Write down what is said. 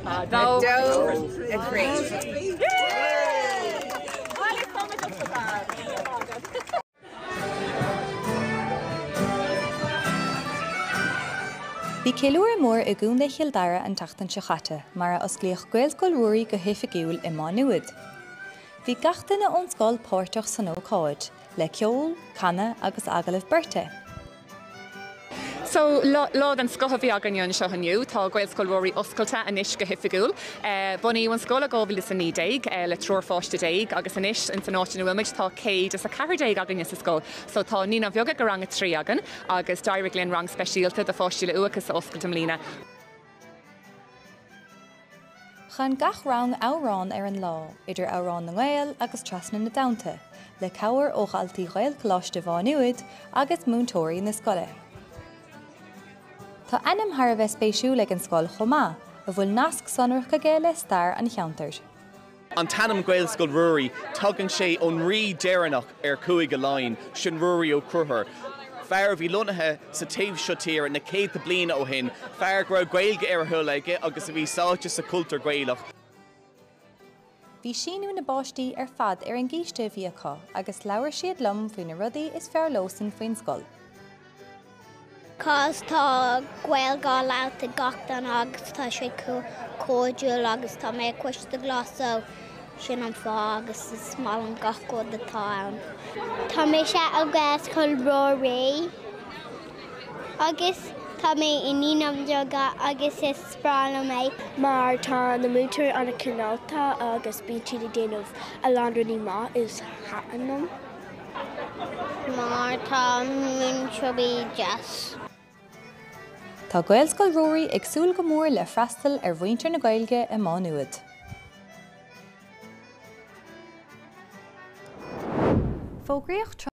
2, 3. Bhí ceiliúradh mór i gContae Chill Dara an tseachtain seo chaite mar a osclaíodh Gaelscoil Ruairí go hoifigiúil i Má Nuad. Bhí gach duine ón scoil páirteach san ócáid, le ceol, canadh agus agallamh beirte. So, lá den scoth a bhí againne anseo inniu. Tá Gaelscoil Ruairí oscailte anois go hoifigiúil. Bunaíodh an scoil i 2019 le triúr pháiste déag agus anois ins an áit ina bhfuil muid tá 114 againne sa scoil. So tá Naíonáin Bheaga go rang a 3 againn agus d'éirigh linn rang speisialta do pháistí le uathachas a oscailt i mbliana. Chan gach rang amhrán ar an lá, idir Amhrán na nGael agus Trasna na dTonnta, le cabhair ó dhaltaí Ghaelcholáiste Mhá Nuad agus múinteoirí na scoile. Tá ainm thar a bheith spéisiúil ag an scoil chomh maith, a bhfuil nasc sonrach aige le stair an cheantair. An t-ainm Gaelscoil Ruairí, tagann sé ón rí deireanach ar Chúige Laighean, sin Ruairí Ó Conchúir, fear a bhí lonnaithe sa taobh seo tíre na céadta bliana ó shin, fear go raibh Gaeilge ar a thoil aige agus a bhí sáite sa chultúr Gaelach. Bhí síniú na bpáistí ar fad ar an gcíste a bhí acu agus labhair siad liom faoi na rudaí is fearr leosan faoin scoil. Cos tá Gaeilge á labhairt ag gach duine agus tá sé cairdiúil agus tá mé ag Coiste Glas so sin an fáth agus is maith liom gach rud atá ann. Tá mise i Gaelscoil Ruairí agus tá mé i Naíonáin Bheaga agus is breá liom é. Mar tá na múinteoirí an-chineálta agus bíonn siad ag déanamh a lán rudaí maith is thaitin liom. Mar tá múinteoirí deas. Tá Gaelscoil Ruairí ag súil go mór le freastal ar mhuintir na Gaeilge i Má Nuad. Fógraíodh.